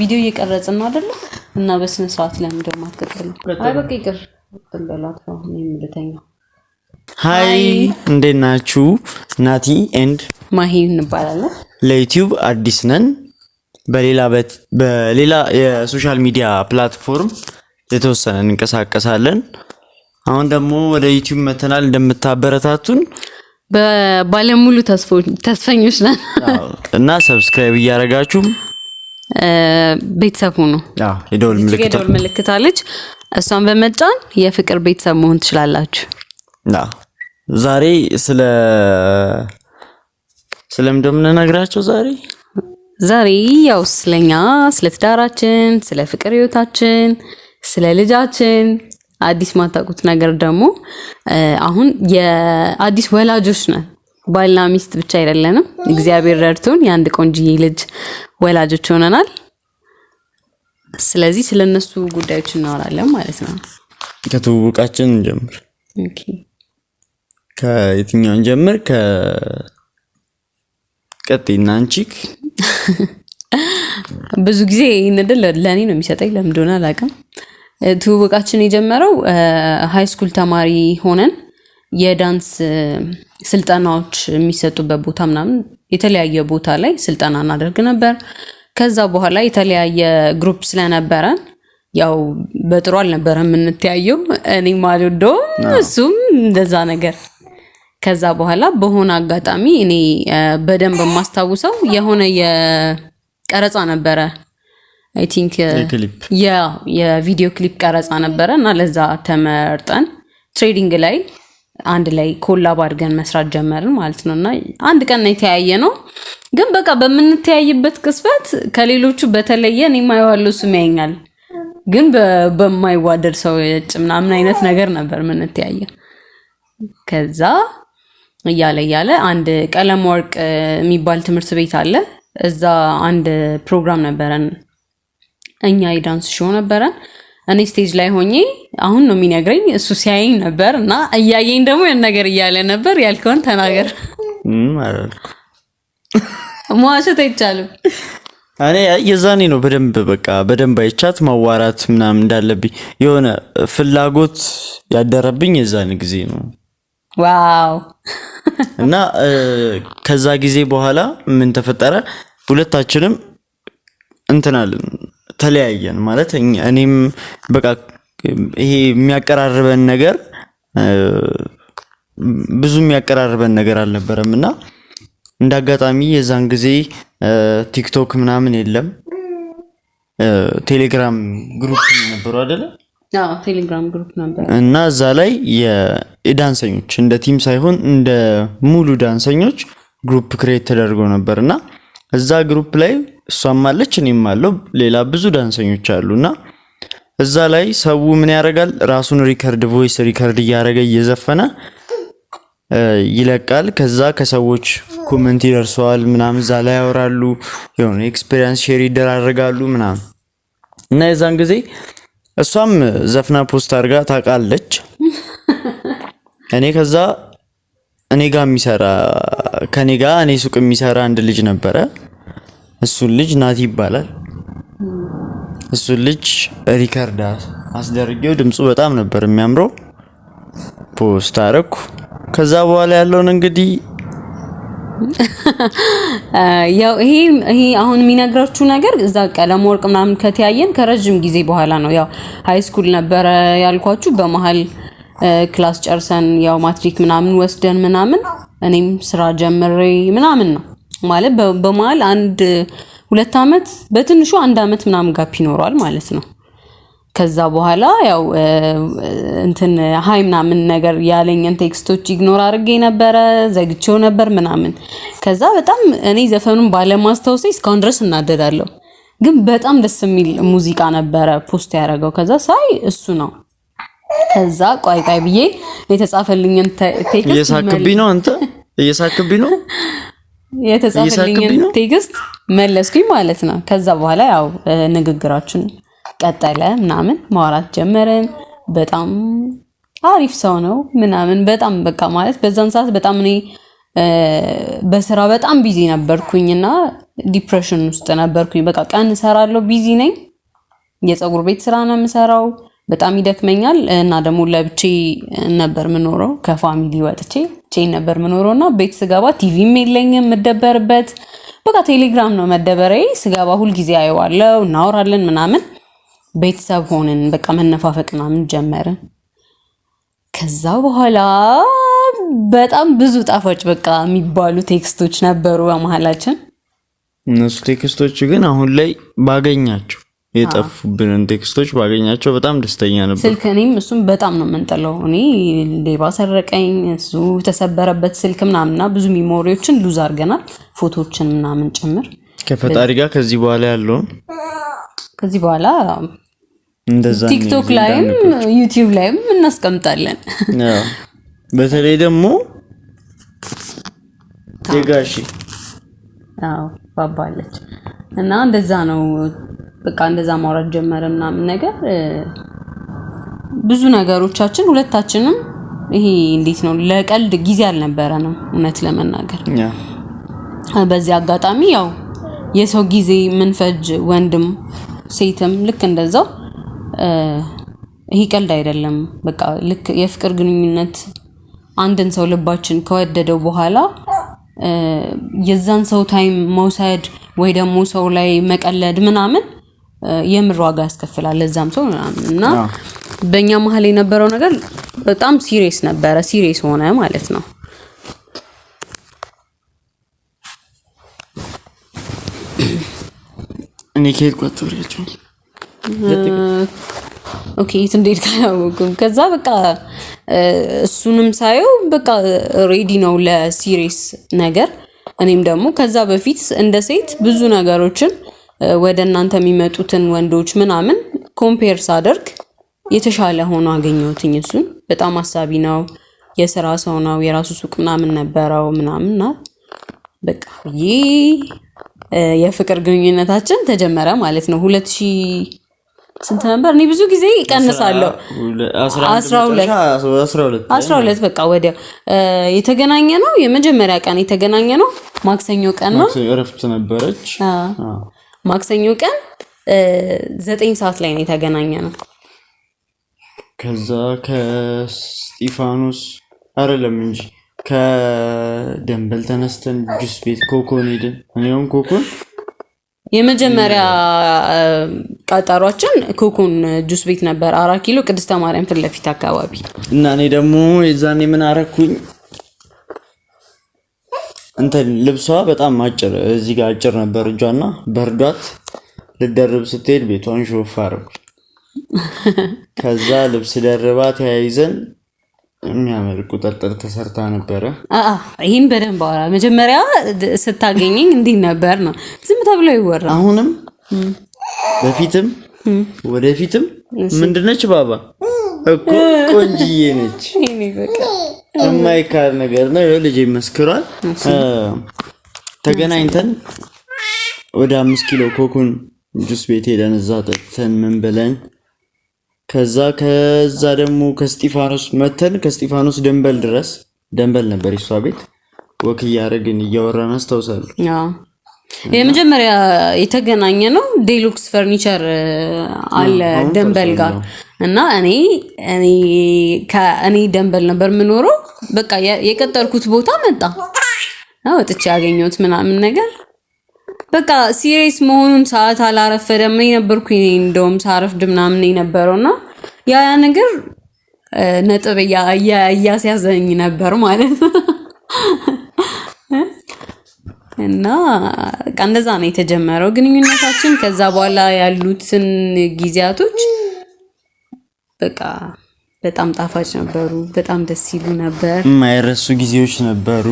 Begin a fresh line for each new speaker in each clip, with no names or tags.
ቪዲዮ እየቀረጽን ነው አይደለ? እና በስነ ስርዓት ለምን ደግሞ አትቀጥልም? አይ በቃ ይቅር በላት። አሁን የምልተኛው።
Hi፣ እንዴት ናችሁ? ናቲ and
ማሂ እንባላለን።
ለዩቲዩብ አዲስ ነን። በሌላ የ social media platform የተወሰነ እንንቀሳቀሳለን። አሁን ደግሞ ወደ ዩቲዩብ መተናል። እንደምታበረታቱን
በባለሙሉ ተስፈኞች ነን።
እና subscribe እያደረጋችሁ
ቤተሰብ ሁኑ።
የደወል ምልክት
የደወል ምልክት አለች። እሷን በመጫን የፍቅር ቤተሰብ መሆን ትችላላችሁ።
ዛሬ ስለምን እንደምንነግራቸው ዛሬ
ዛሬ ያው ስለኛ፣ ስለ ትዳራችን፣ ስለ ፍቅር ህይወታችን፣ ስለ ልጃችን፣ አዲስ ማታውቁት ነገር ደግሞ አሁን የአዲስ ወላጆች ነን። ባልና ሚስት ብቻ አይደለንም። እግዚአብሔር ረድቶን የአንድ ቆንጅዬ ልጅ ወላጆች ሆነናል። ስለዚህ ስለነሱ ጉዳዮች እናወራለን ማለት ነው።
ከትውውቃችን እንጀምር።
Okay።
ከየትኛው እንጀምር? ከቀጥይና አንቺ።
ብዙ ጊዜ ይህን እድል ለእኔ ነው የሚሰጠኝ፣ ለምን እንደሆነ አላውቅም። ትውውቃችን የጀመረው high school ተማሪ ሆነን የዳንስ ስልጠናዎች የሚሰጡበት ቦታ ምናምን የተለያየ ቦታ ላይ ስልጠና እናደርግ ነበር። ከዛ በኋላ የተለያየ group ስለነበረን ያው በጥሩ አልነበረም የምንተያየው። እኔም አልወደውም፣ እሱም እንደዛ ነገር። ከዛ በኋላ በሆነ አጋጣሚ እኔ በደንብ የማስታውሰው የሆነ የቀረጻ ነበረ፣ I think
የክሊፕ።
የ video clip ቀረጻ ነበረ እና ለዛ ተመርጠን training ላይ አንድ ላይ collab አድርገን መስራት ጀመርን ማለት ነው። እና አንድ ቀን ነው የተያየነው፣ ግን በቃ በምንተያይበት ቅጽበት ከሌሎቹ በተለየ እኔ የማየዋለሁ፣ እሱም ያየኛል፣ ግን በማይዋደድ ሰው እጭ ምናምን አይነት ነገር ነበር የምንተያየው። ከዛ እያለ እያለ አንድ ቀለም ወርቅ የሚባል ትምህርት ቤት አለ። እዛ አንድ ፕሮግራም ነበረን። እኛ የዳንስ show ነበረን። እኔ stage ላይ ሆኜ አሁን ነው የሚነግረኝ፣ እሱ ሲያየኝ ነበር እና እያየኝ ደግሞ ያን ነገር እያለ ነበር። ያልከውን ተናገር።
ምንም አላልኩም።
መዋሸት አይቻልም።
እኔ የዛኔ ነው በደንብ በቃ በደንብ አይቻት ማዋራት ምናምን እንዳለብኝ የሆነ ፍላጎት ያደረብኝ የዛን ጊዜ ነው።
Wow።
እና ከዛ ጊዜ በኋላ ምን ተፈጠረ? ሁለታችንም እንትናለን ተለያየን። ማለት እኔም በቃ ይሄ የሚያቀራርበን ነገር ብዙ የሚያቀራርበን ነገር አልነበረም እና እንደ አጋጣሚ የዛን ጊዜ ቲክቶክ ምናምን የለም። ቴሌግራም group ነበሩ አይደለ?
አዎ፣ ቴሌግራም group ነበር።
እና እዛ ላይ የዳንሰኞች እንደ team ሳይሆን እንደ ሙሉ ዳንሰኞች group create ተደርጎ ነበር እና እዛ group ላይ እሷም አለች፣ እኔም አለሁ፣ ሌላ ብዙ ዳንሰኞች አሉ። እና እዛ ላይ ሰው ምን ያደርጋል? ራሱን record፣ voice record እያደረገ እየዘፈነ ይለቃል። ከዛ ከሰዎች comment ይደርሰዋል ምናምን፣ እዛ ላይ ያወራሉ፣ የሆነ experience share ይደራረጋሉ ምናምን። እና የዛን ጊዜ እሷም ዘፍና post አድርጋ ታውቃለች። እኔ ከዛ እኔ ጋር የሚሰራ፣ ከኔ ጋር እኔ ሱቅ የሚሰራ አንድ ልጅ ነበረ። እሱን ልጅ ናቲ ይባላል። እሱን ልጅ record አስደርጌው፣ ድምፁ በጣም ነበር የሚያምረው። Post አረኩ። ከዛ በኋላ ያለውን እንግዲህ
ያው ይሄ አሁን የሚነግራችሁ ነገር እዛ ቀለም ወርቅ ምናምን ከተያየን ከረጅም ጊዜ በኋላ ነው። ያው high school ነበረ ያልኳችሁ። በመሀል class ጨርሰን ያው ማትሪክ ምናምን ወስደን ምናምን እኔም ስራ ጀምሬ ምናምን ነው። ማለት በመሀል አንድ 2 አመት፣ በትንሹ አንድ አመት ምናምን gap ይኖረዋል ማለት ነው። ከዛ በኋላ ያው እንትን hi ምናምን ነገር ያለኝን text ኦች ignore አድርጌ ነበረ፣ ዘግቼው ነበር ምናምን። ከዛ በጣም እኔ ዘፈኑን ባለማስታወሴ እስካሁን ድረስ እናደዳለሁ። ግን በጣም ደስ የሚል ሙዚቃ ነበረ post ያደረገው። ከዛ ሳይ እሱ ነው። ከዛ ቆይ ቆይ ብዬ የተጻፈልኝን text
እየሳክብኝ ነው፣ አንተ እየሳክብኝ ነው።
የተጻፈልኝን
እየሳክብኝ ነው?
Text መለስኩኝ ማለት ነው። ከዛ በኋላ ያው ንግግራችን ቀጠለ ምናምን፣ ማውራት ጀመርን። በጣም አሪፍ ሰው ነው ምናምን፣ በጣም በቃ ማለት በዛን ሰዓት በጣም እኔ በስራ በጣም busy ነበርኩኝና Depression ውስጥ ነበርኩኝ። በቃ ቀን እሰራለሁ፣ busy ነኝ። የፀጉር ቤት ስራ ነው የምሰራው። በጣም ይደክመኛል እና ደግሞ ለብቼ ነበር የምኖረው፣ ከ family ወጥቼ ብቻዬን ነበር የምኖረው እና ቤት ስገባ ቲቪም የለኝም የምደበርበት። በቃ ቴሌግራም ነው መደበሪያዬ። ስገባ ሁልጊዜ አየዋለሁ፣ እናወራለን ምናምን፣ ቤተሰብ ሆንን። በቃ መነፋፈቅ ምናምን ጀመርን። ከዛ በኋላ በጣም ብዙ ጣፋጭ በቃ የሚባሉ text ኦች ነበሩ በመሀላችን።
እነሱ text ኦች ግን አሁን ላይ ባገኛቸው፣ የጠፉብንን text ኦች ባገኛቸው በጣም ደስተኛ ነበር።
ስልክ እኔም እሱም በጣም ነው የምንጥለው። እኔ ሌባ ሰረቀኝ፣ እሱ ተሰበረበት ስልክ ምናምንና ብዙ memory ዎችን lose አድርገናል፣ ፎቶዎችን ምናምን ጭምር።
ከፈጣሪ ጋር ከዚህ በኋላ ያለውን
ከዚህ በኋላ
እንደዛ
ቲክቶክ ላይም ዩቲዩብ ላይም እናስቀምጣለን።
አዎ። በተለይ ደግሞ የጋሺ
አዎ ባባለች እና እንደዛ ነው በቃ፣ እንደዛ ማውራት ጀመረ ምናምን ነገር። ብዙ ነገሮቻችን ሁለታችንም ይሄ እንዴት ነው ለቀልድ ጊዜ አልነበረንም እውነት ለመናገር። በዚህ አጋጣሚ ያው የሰው ጊዜ ምንፈጅ ወንድም ሴትም ልክ እንደዛው ይሄ ቀልድ አይደለም። በቃ ልክ የፍቅር ግንኙነት አንድን ሰው ልባችን ከወደደው በኋላ የዛን ሰው time መውሰድ ወይ ደግሞ ሰው ላይ መቀለድ ምናምን የምር ዋጋ ያስከፍላል ለዛም ሰው ምናምን። እና በእኛ መሀል የነበረው ነገር በጣም serious ነበረ። Serious ሆነ ማለት ነው።
እኔ ከሄድኩ አታወሪያቸውም።
Okay፣ የት እንደሄድክ አላወኩም። ከዛ በቃ እሱንም ሳየው በቃ ready ነው ለ serious ነገር። እኔም ደግሞ ከዛ በፊት እንደ ሴት ብዙ ነገሮችን ወደ እናንተ የሚመጡትን ወንዶች ምናምን compare ሳደርግ የተሻለ ሆኖ አገኘሁትኝ። እሱን በጣም አሳቢ ነው፣ የስራ ሰው ነው፣ የራሱ ሱቅ ምናምን ነበረው ምናምን እና በቃ ብዬ የፍቅር ግንኙነታችን ተጀመረ ማለት ነው። 2000 ስንት ነበር? እኔ ብዙ ጊዜ ይቀንሳለሁ።
12።
12 በቃ ወዲያው የተገናኘ ነው። የመጀመሪያ ቀን የተገናኘ ነው ማክሰኞ ቀን ነው።
እረፍት ነበረች።
ማክሰኞ ቀን 9 ሰዓት ላይ ነው የተገናኘ ነው።
ከዛ ከስጢፋኖስ አይደለም እንጂ ከደንበል ተነስተን ጁስ ቤት ኮኮን ሄድን። እኔውም ኮኮን
የመጀመሪያ ቀጠሯችን ኮኮን ጁስ ቤት ነበር፣ 4 ኪሎ ቅድስተ ማርያም ፊት ለፊት አካባቢ።
እና እኔ ደግሞ የዛኔ ምን አረኩኝ፣ እንትን ልብሷ በጣም አጭር፣ እዚህ ጋር አጭር ነበር እጇና በርዷት ልደርብ ስትሄድ ቤቷን ሾፍ አረኩኝ። ከዛ ልብስ ደርባ ተያይዘን የሚያምር ቁጥርጥር ተሰርታ ነበረ።
ይህን በደንብ አወራ። መጀመሪያ ስታገኘኝ እንዲህ ነበር ነው ዝም ተብሎ ይወራ።
አሁንም በፊትም ወደፊትም ምንድነች ባባ እኮ ቆንጅዬ ነች። የማይካድ ነገር ነው። ይኸው ልጄ መስክሯል። ተገናኝተን ወደ 5 ኪሎ ኮኮን ጁስ ቤት ሄደን እዛ ጠጥተን ምን ብለን ከዛ ደግሞ ከስጢፋኖስ መተን ከስጢፋኖስ ደንበል ድረስ፣ ደንበል ነበር የሷ ቤት፣ walk እያደረግን እያወራን አስታውሳለሁ።
የመጀመሪያ የተገናኘ ነው ዴሉክስ ፈርኒቸር አለ ደንበል ጋር እና እኔ እኔ ከእኔ ደንበል ነበር የምኖረው። በቃ የቀጠርኩት ቦታ መጣ፣ ወጥቼ ያገኘሁት ምናምን ነገር በቃ serious መሆኑን ሰዓት አላረፈደም። እኔ ነበርኩኝ እንደውም ሳረፍድ ምናምን የነበረውና ያ ያ ነገር ነጥብ እያስያዘኝ ነበር ማለት ነው። እና በቃ እንደዛ ነው የተጀመረው ግንኙነታችን። ከዛ በኋላ ያሉትን ጊዜያቶች በቃ በጣም ጣፋጭ ነበሩ። በጣም ደስ ይሉ ነበር።
የማይረሱ ጊዜዎች ነበሩ።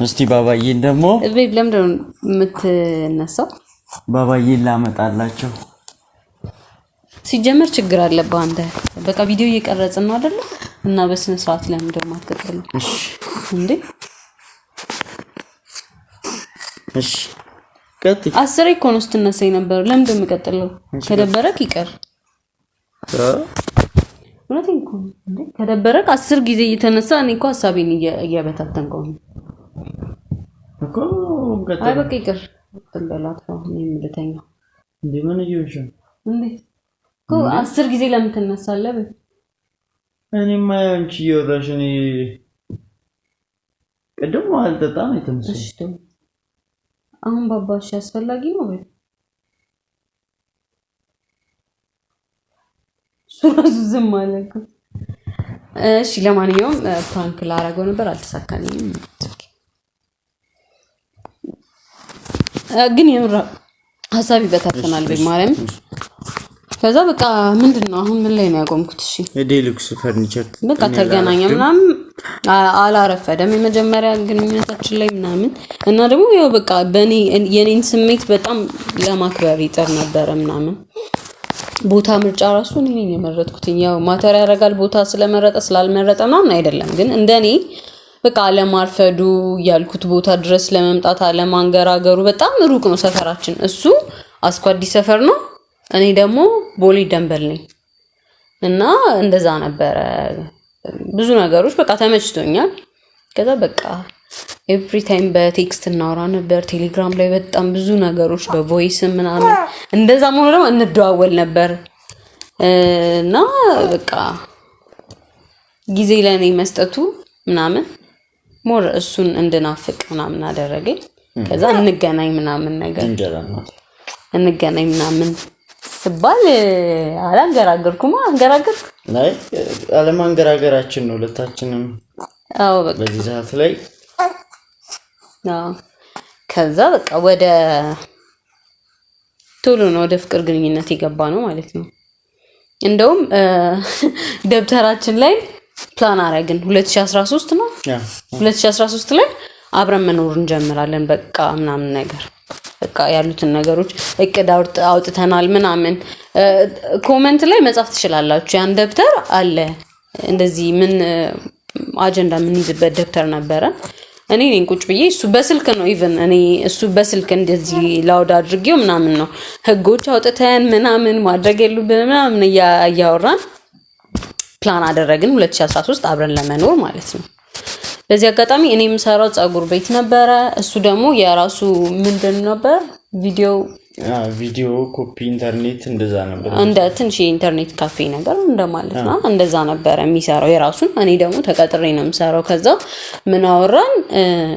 እስቲ ባባዬን ደግሞ
Babe፣ ለምንድን ነው የምትነሳው?
ባባዬን ላመጣላቸው።
ሲጀመር ችግር አለብህ አንተ። በቃ ቪዲዮ እየቀረጽን ነው አይደለ? እና በስነ ስርዓት ለምን ደግሞ አትቀጥልም እንዴ?
እሺ ቀጥይ።
10 እኮ ነው ስትነሳ የነበረው። ለምን ነው የምቀጥለው? ከደበረክ ይቀር። እውነቴን እኮ ነው እንዴ። ከደበረክ 10 ጊዜ እየተነሳ እኔ እኮ ሀሳቤን እየበታተንከው ነው
እኮ።
አይ በቃ ይቅር። እንበላት አሁን የምልተኛ
እንዴ ምን እየሆንሽ ነው?
እንዴት እኮ 10 ጊዜ ለምን ትነሳለህ?
እኔማ አንቺ እያወራሽ እኔ ቅድም ውሃ አልጠጣም የተነሳሁት።
እሺ ተው። አሁን ባባሽ አስፈላጊ ነው ወይ? እሱ እራሱ ዝም አለ እኮ። እሺ ለማንኛውም prank ላደርገው ነበር አልተሳካልኝም። ግን የምር ሀሳብ ይበታተናል በማርያም። ከዛ በቃ ምንድን ነው አሁን ምን ላይ ነው ያቆምኩት? እሺ
የዴሉክስ ፈርኒቸር
በቃ ተገናኘ ምናምን አላረፈደም የመጀመሪያ ግንኙነታችን ላይ ምናምን እና ደግሞ ያው በቃ በኔ የኔን ስሜት በጣም ለማክበር ይጥር ነበረ ምናምን። ቦታ ምርጫ ራሱ እኔ ነኝ የመረጥኩት። ያው matter ያደርጋል ቦታ ስለመረጠ ስላልመረጠ ምናምን አይደለም፣ ግን እንደኔ በቃ አለማርፈዱ ያልኩት ቦታ ድረስ ለመምጣት አለማንገራገሩ። በጣም ሩቅ ነው ሰፈራችን። እሱ አስኮ አዲስ ሰፈር ነው፣ እኔ ደግሞ ቦሌ ደንበል ነኝ። እና እንደዛ ነበረ ብዙ ነገሮች በቃ ተመችቶኛል። ከዛ በቃ every time በ text እናወራ ነበር፣ ቴሌግራም ላይ በጣም ብዙ ነገሮች በ voice ምናምን። እንደዛ ሆኖ ደግሞ እንደዋወል ነበር እና በቃ ጊዜ ለእኔ መስጠቱ ምናምን more እሱን እንድናፍቅ ምናምን አደረገኝ። ከዛ እንገናኝ ምናምን ነገር እንገናኝ ምናምን ስባል አላንገራገርኩም። አንገራገርኩ?
አይ አለማንገራገራችን ነው ሁለታችንም።
አዎ በቃ
በዚህ ሰዓት ላይ።
አዎ። ከዛ በቃ ወደ ቶሎ ነው ወደ ፍቅር ግንኙነት የገባ ነው ማለት ነው። እንደውም ደብተራችን ላይ ፕላን አረግን። 2013 ነው፣ 2013 ላይ አብረን መኖር እንጀምራለን በቃ ምናምን ነገር በቃ ያሉትን ነገሮች እቅድ አውጥተናል ምናምን። Comment ላይ መጻፍ ትችላላችሁ። ያን ደብተር አለ፣ እንደዚህ ምን አጀንዳ የምንይዝበት ደብተር ነበረ። እኔ ነኝ ቁጭ ብዬ፣ እሱ በስልክ ነው even፣ እኔ እሱ በስልክ እንደዚህ loud አድርጌው ምናምን ነው ህጎች አውጥተን ምናምን ማድረግ የሉብን ምናምን እያወራን ፕላን አደረግን 2013 አብረን ለመኖር ማለት ነው። በዚህ አጋጣሚ እኔ የምሰራው ፀጉር ቤት ነበረ። እሱ ደግሞ የራሱ ምንድን ነበር ቪዲዮ
ቪዲዮ ኮፒ ኢንተርኔት እንደዛ ነበር።
እንደ ትንሽ የኢንተርኔት ካፌ ነገር እንደማለት ነው። እንደዛ ነበረ የሚሰራው የራሱን። እኔ ደግሞ ተቀጥሬ ነው የምሰራው። ከዛ ምን አወራን፣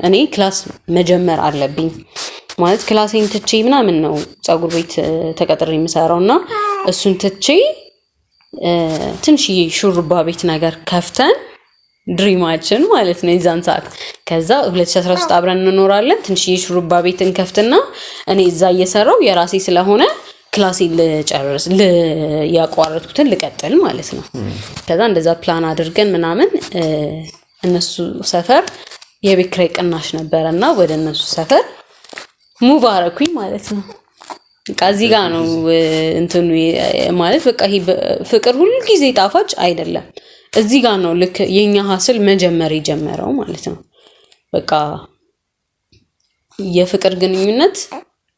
እኔ class መጀመር አለብኝ ማለት class ኤን ትቼ ምናምን ነው ፀጉር ቤት ተቀጥሬ የምሰራው እና እሱን ትቼ ትንሽዬ ሹሩባ ቤት ነገር ከፍተን dream ኣችን ማለት ነው የዛን ሰዓት። ከዛ 2013 አብረን እንኖራለን። ትንሽዬ ሹሩባ ቤት እንከፍትና እኔ እዛ እየሰራው የራሴ ስለሆነ class ኤን ልጨርስ ያቋረጥኩትን ልቀጥል ማለት ነው። ከዛ እንደዛ ፕላን አድርገን ምናምን እነሱ ሰፈር የቤት ኪራይ ቅናሽ ነበረ እና ወደ እነሱ ሰፈር move አረኩኝ ማለት ነው። በቃ እዚህ ጋር ነው እንትኑ ማለት በቃ ይሄ ፍቅር ሁሉ ጊዜ ጣፋጭ አይደለም። እዚህ ጋር ነው ልክ የኛ hustle መጀመር የጀመረው ማለት ነው። በቃ የፍቅር ግንኙነት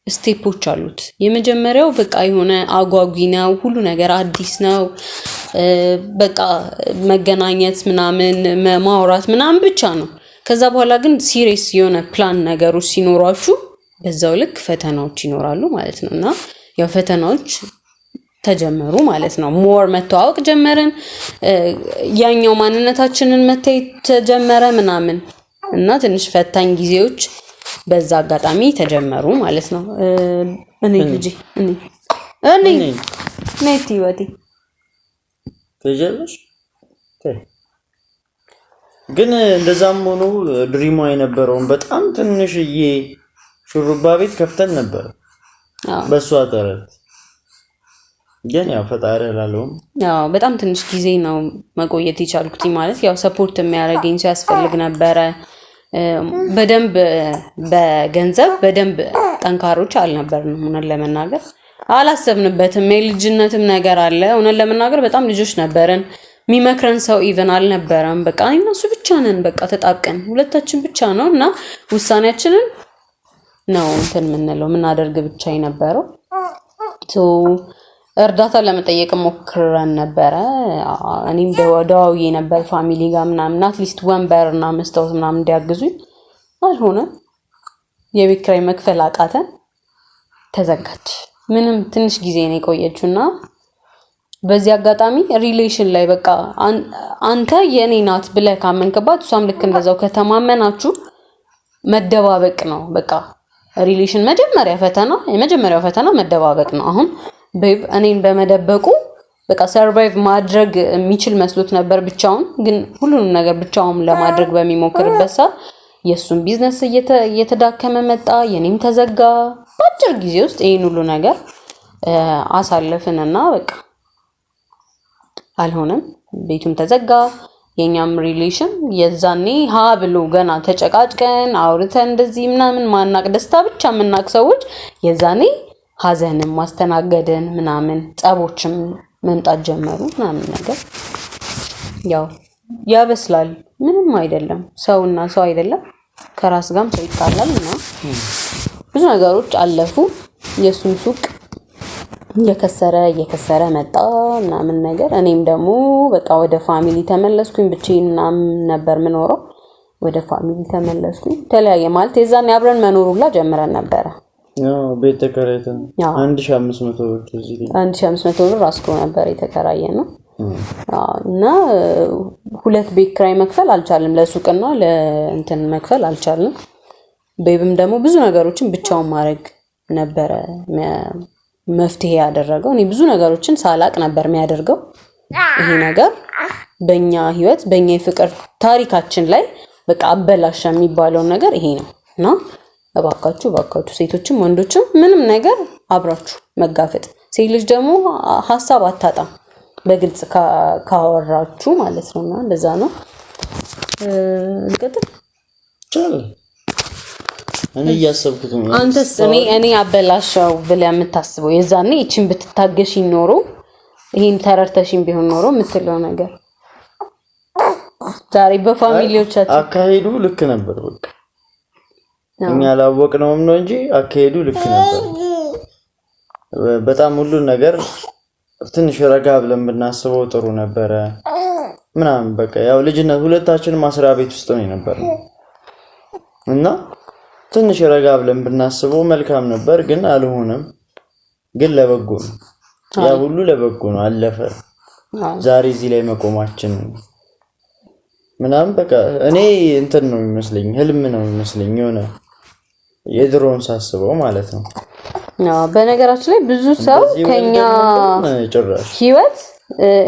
step ኦች አሉት። የመጀመሪያው በቃ የሆነ አጓጊ ነው፣ ሁሉ ነገር አዲስ ነው። በቃ መገናኘት ምናምን ማውራት ምናምን ብቻ ነው። ከዛ በኋላ ግን serious የሆነ ፕላን ነገሮች ሲኖሯችሁ በዛው ልክ ፈተናዎች ይኖራሉ ማለት ነው። እና ያው ፈተናዎች ተጀመሩ ማለት ነው። More መተዋወቅ ጀመርን። ያኛው ማንነታችንን መታየት ተጀመረ ምናምን እና ትንሽ ፈታኝ ጊዜዎች በዛ አጋጣሚ ተጀመሩ ማለት ነው። እኔ ልጄ እኔ እኔ ነቲ ወቲ
ትጀምር ግን እንደዛም ሆኖ dream ዋ የነበረውን በጣም ትንሽዬ ሹሩባ ቤት ከፍተን ነበር በእሷ ጥረት። ግን ያው ፈጣሪ አላለውም።
ያው በጣም ትንሽ ጊዜ ነው መቆየት የቻልኩት። ማለት ያው support የሚያደርገኝ ሰው ያስፈልግ ነበረ። በደንብ በገንዘብ በደንብ ጠንካሮች አልነበርንም። እውነት ለመናገር አላሰብንበትም። የልጅነትም ነገር አለ። እውነት ለመናገር በጣም ልጆች ነበርን። የሚመክረን ሰው even አልነበረም። በቃ እኔና እሱ ብቻ ነን። በቃ ተጣብቀን ሁለታችን ብቻ ነው እና ውሳኔያችንን ነው እንትን የምንለው የምናደርግ ብቻ የነበረው። So እርዳታ ለመጠየቅ ሞክረን ነበረ። እኔም ደዋውዬ ነበር family ጋር ምናምን at least ወንበር እና መስታወት ምናምን እንዲያግዙኝ፣ አልሆነም። የቤት ኪራይ መክፈል አቃተን። ተዘጋች። ምንም ትንሽ ጊዜ ነው የቆየችው። እና በዚህ አጋጣሚ relation ላይ በቃ አንተ የኔ ናት ብለህ ካመንክባት እሷም ልክ እንደዛው ከተማመናችሁ መደባበቅ ነው። በቃ relation መጀመሪያ ፈተና፣ የመጀመሪያው ፈተና መደባበቅ ነው። አሁን babe እኔን በመደበቁ በቃ survive ማድረግ የሚችል መስሎት ነበር ብቻውን። ግን ሁሉንም ነገር ብቻውን ለማድረግ በሚሞክርበት ሰዓት የእሱን ቢዝነስ እየተዳከመ መጣ፣ የኔም ተዘጋ። በአጭር ጊዜ ውስጥ ይህን ሁሉ ነገር አሳለፍን እና በቃ አልሆነም። ቤቱም ተዘጋ። የኛም relation የዛኔ ሀ ብሎ ገና ተጨቃጭቀን አውርተን እንደዚህ ምናምን ማናቅ፣ ደስታ ብቻ የምናቅ ሰዎች የዛኔ ሀዘንም ማስተናገድን ምናምን ጸቦችም መምጣት ጀመሩ ምናምን ነገር። ያው ያበስላል። ምንም አይደለም። ሰውና ሰው አይደለም፣ ከራስ ጋርም ሰው ይጣላል እና ብዙ ነገሮች አለፉ። የእሱም ሱቅ እየከሰረ እየከሰረ መጣ ምናምን ነገር። እኔም ደግሞ በቃ ወደ family ተመለስኩኝ። ብቻዬን ምናምን ነበር የምኖረው። ወደ family ተመለስኩኝ። ተለያየ ማለት የዛኔ አብረን መኖር ሁላ ጀምረን ነበረ።
ቤት ተከራይተን 1500 ብር ትዝ ይለኛል።
1500 ብር አስኮ ነበር የተከራየ ነው። እና ሁለት ቤት ኪራይ መክፈል አልቻልም። ለሱቅና ለእንትን መክፈል አልቻልም። Babe ም ደግሞ ብዙ ነገሮችን ብቻውን ማድረግ ነበረ መፍትሄ ያደረገው። እኔ ብዙ ነገሮችን ሳላቅ ነበር የሚያደርገው። ይሄ ነገር በእኛ ህይወት፣ በእኛ የፍቅር ታሪካችን ላይ በቃ አበላሻ የሚባለውን ነገር ይሄ ነው። እና እባካችሁ እባካችሁ ሴቶችም ወንዶችም ምንም ነገር አብራችሁ መጋፈጥ። ሴት ልጅ ደግሞ ሀሳብ አታጣም በግልጽ ካወራችሁ ማለት ነው። እና እንደዛ ነው። እንቀጥል።
ይቻላል። እኔ እያሰብኩት ነው።
አንተስ እኔ አበላሻው ብለህ የምታስበው፣ የዛኔ ይቺን ብትታገሽኝ ኖሮ፣ ይሄን ተረድተሽኝ ቢሆን ኖሮ የምትለው ነገር ዛሬ በ family ዎቻችን?
አካሄዱ ልክ ነበር። በቃ እኛ አላወቅነውም ነው እንጂ አካሄዱ ልክ ነበር። በጣም ሁሉን ነገር ትንሽ ረጋ ብለን ብናስበው ጥሩ ነበረ ምናምን። በቃ ያው ልጅነት፣ ሁለታችንም ማስሪያ ቤት ውስጥ ነው የነበርነው እና ትንሽ ረጋ ብለን ብናስበው መልካም ነበር፣ ግን አልሆነም። ግን ለበጎ ነው፣ ያ ሁሉ ለበጎ ነው፣ አለፈ። ዛሬ እዚህ ላይ መቆማችን ምናምን በቃ እኔ እንትን ነው የሚመስለኝ፣ ህልም ነው የሚመስለኝ የሆነ የድሮውን ሳስበው ማለት ነው።
አዎ፣ በነገራችን ላይ ብዙ ሰው
እንደዚህ
ከኛ
ወንድም ጭራሽ
ህይወት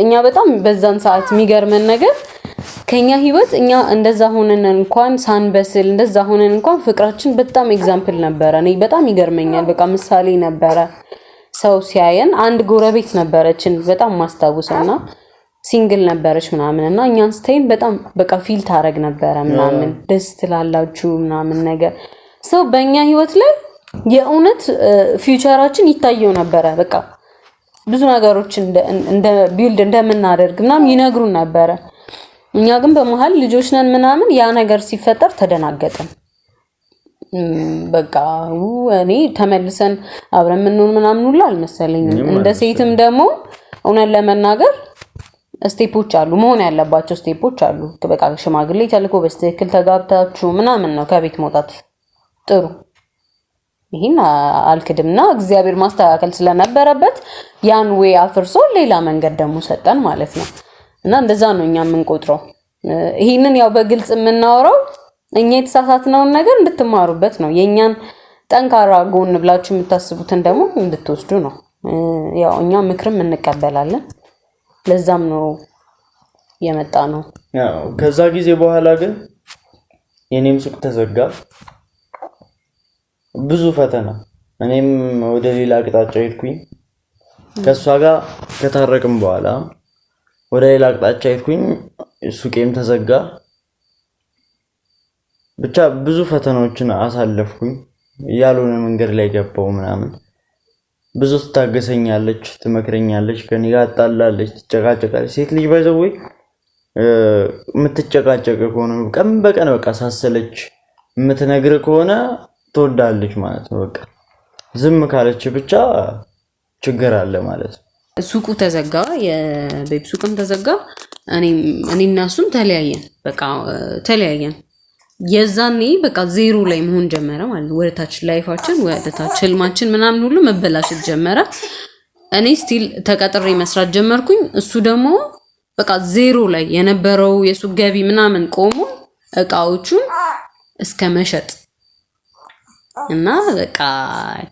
እኛ በጣም በዛን ሰዓት የሚገርመን ነገር ከኛ ህይወት እኛ እንደዛ ሆነን እንኳን፣ ሳንበስል እንደዛ ሆነን እንኳን ፍቅራችን በጣም example ነበረ። እኔ በጣም ይገርመኛል። በቃ ምሳሌ ነበረ። ሰው ሲያየን፣ አንድ ጎረቤት ነበረችን በጣም ማስታውሰውና single ነበረች ምናምን እና እኛን ስታይን በጣም በቃ feel ታረግ ነበረ ምናምን፣ ደስ ትላላችሁ ምናምን ነገር። ሰው በእኛ ህይወት ላይ የእውነት future ኣችን ይታየው ነበረ። በቃ ብዙ ነገሮች እንደ build እንደምናደርግ ምናምን ይነግሩን ነበረ። እኛ ግን በመሀል ልጆች ነን ምናምን፣ ያ ነገር ሲፈጠር ተደናገጥን። በቃ እኔ ተመልሰን አብረን የምንሆን ምናምን ሁላ አልመሰለኝም። እንደ ሴትም ደግሞ እውነት ለመናገር step ኦች አሉ፣ መሆን ያለባቸው step ኦች አሉ። በቃ ሽማግሌ ተልኮ በስትክክል ተጋብታችሁ ምናምን ነው ከቤት መውጣት ጥሩ። ይህን አልክድምና እግዚአብሔር ማስተካከል ስለነበረበት ያን way አፍርሶ ሌላ መንገድ ደግሞ ሰጠን ማለት ነው። እና እንደዛ ነው እኛ የምንቆጥረው። ይህንን ያው በግልጽ የምናወራው እኛ የተሳሳትነውን ነገር እንድትማሩበት ነው። የእኛን ጠንካራ ጎን ብላችሁ የምታስቡትን ደግሞ እንድትወስዱ ነው። ያው እኛ ምክርም እንቀበላለን። ለዛም ነው የመጣ ነው።
ያው ከዛ ጊዜ በኋላ ግን የኔም ሱቅ ተዘጋ። ብዙ ፈተና፣ እኔም ወደ ሌላ አቅጣጫ ሄድኩኝ። ከእሷ ጋር ከታረቅም በኋላ ወደ ሌላ አቅጣጫ ሄድኩኝ። ሱቄም ተዘጋ። ብቻ ብዙ ፈተናዎችን አሳለፍኩኝ። ያልሆነ መንገድ ላይ ገባው ምናምን። ብዙ ትታገሰኛለች፣ ትመክረኛለች፣ ከኔ ጋር ትጣላለች፣ ትጨቃጨቃለች። ሴት ልጅ by the way የምትጨቃጨቅ ከሆነ፣ ቀን በቀን በቃ ሳሰለች የምትነግር ከሆነ ትወዳለች ማለት ነው። በቃ ዝም ካለች ብቻ ችግር አለ ማለት ነው።
ሱቁ ተዘጋ፣ የ babe ሱቅም ተዘጋ። እኔና እሱም ተለያየን። በቃ ተለያየን። የዛኔ በቃ ዜሮ ላይ መሆን ጀመረ ማለት ነው። ወደታች life ኣችን፣ ወደታች ህልማችን ምናምን ሁሉ መበላሸት ጀመረ። እኔ still ተቀጥሬ መስራት ጀመርኩኝ። እሱ ደግሞ በቃ ዜሮ ላይ የነበረው የሱቅ ገቢ ምናምን ቆሞ እቃዎቹን እስከ መሸጥ እና በቃ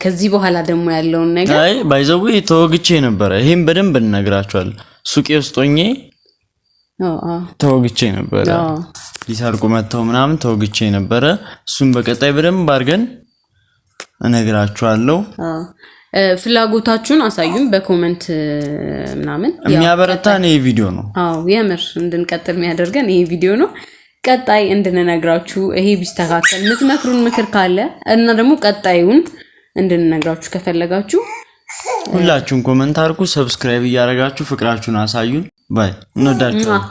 ከዚህ በኋላ ደግሞ ያለውን ነገር
አይ፣ by the way ተወግቼ ነበረ። ይሄን በደንብ እንነግራቸዋለን። ሱቄ ውስጥ ሆኜ ተወግቼ ነበረ። ሊሰርቁ መጥተው ምናምን ተወግቼ ነበረ። እሱን በቀጣይ በደንብ አድርገን እነግራችኋለሁ።
ፍላጎታችሁን አሳዩን በ comment ምናምን።
የሚያበረታን ይሄ ቪዲዮ ነው።
አዎ፣ የምር እንድንቀጥል የሚያደርገን ይሄ ቪዲዮ ነው። ቀጣይ እንድንነግራችሁ ይሄ ቢስተካከል የምትመክሩን ምክር ካለ እና ደግሞ ቀጣዩን እንድንነግራችሁ ከፈለጋችሁ
ሁላችሁም comment አድርጉ፣ subscribe እያደረጋችሁ ፍቅራችሁን አሳዩን። Bye፣ እንወዳችኋለን።